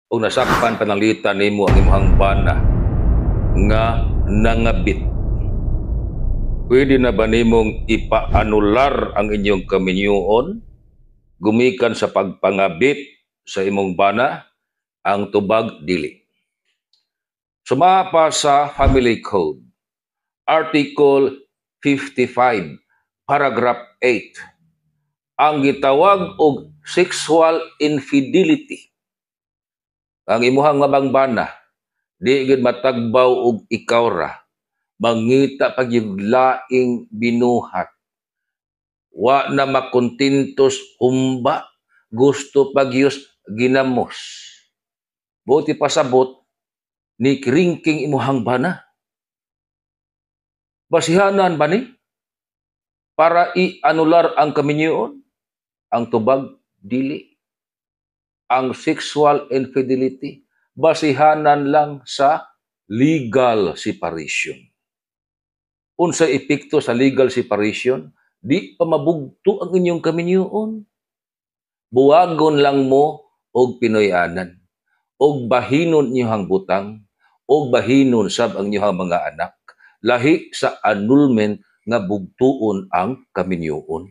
Ug nasakpan pananglitan nimo ang imong bana nga nangabit, pwede na ba nimong ipaanular ang inyong kaminyuon gumikan sa pagpangabit sa imong bana? Ang tubag, dili. Suma pa sa Family Code, Article 55, Paragraph 8, ang gitawag og sexual infidelity. Ang imuhang mabang bana, di gid matagbaw og ikaw ra, mangita pag laing binuhat. Wa na makontentos humba, gusto pag ginamos. Buot ipasabot, ni kiringking imuhang bana. Basihanan ba ni para i-anular ang kaminyoon? Ang tubag, dili. Ang sexual infidelity, basihanan lang sa legal separation. Unsa epekto sa legal separation? Di pa mabugto ang inyong kaminyoon. Buwagon lang mo og Pinoyanan. Og bahinon inyong butang, og bahinon sab ang inyong mga anak. Lahi sa annulment nga bugtuon ang kaminyoon.